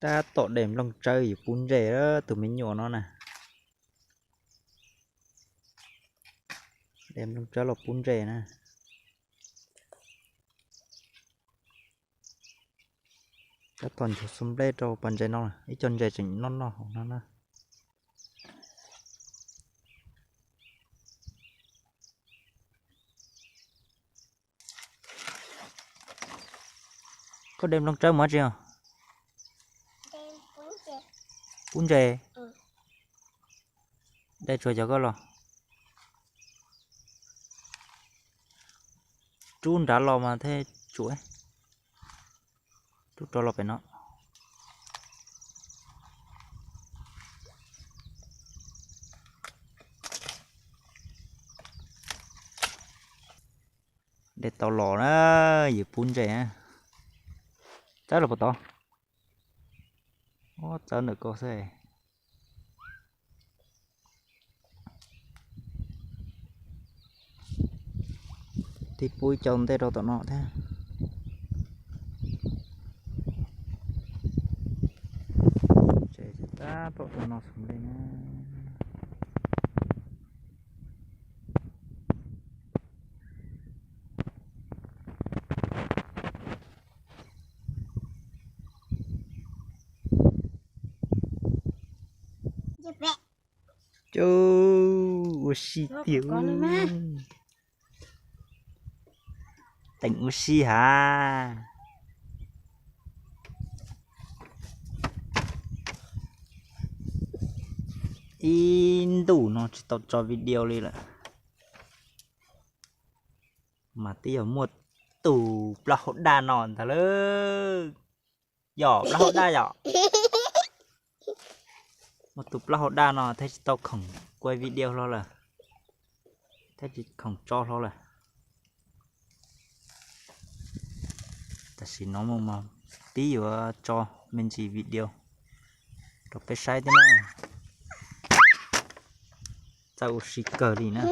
Tab tom de nplooj tsawb yuav pub ntses tus me nyuam no na. De nplooj tsawb los pub ntses na. Tab tom nchuav xub nplej rau pas ntses no, ib co ntses tseem noj noj hauv no na. Koj de nplooj tsawb mus dab tsi os? Pub ntses. De tsuas cov koj los. Rub nrad los mas thiaj tsuav. Rub rov los pem no. De tau los na, yuav pub ntses. Txawb los puas tod? Txawb ntawm ko xwb. Tig pub ib co ntej rau tom no thiab. Tsev tab tom no xws li na. Cov ua si tiag. Teem ua si has. Ib ntus no tsis tau tso video li lawm. Mas twb yog muaj tus plaub hau daj no ntag lauj. Yog plaub hau daj yom. Muaj tus plaub hau daj no thiaj tsis tau khoom kuaj video hlo lawm, thiaj tsis khoom tso hlo lawm. Tam sim no mus mas pib yuav tso me ntsis video rau peb saib thiab na. Txawj ua si kawg li na.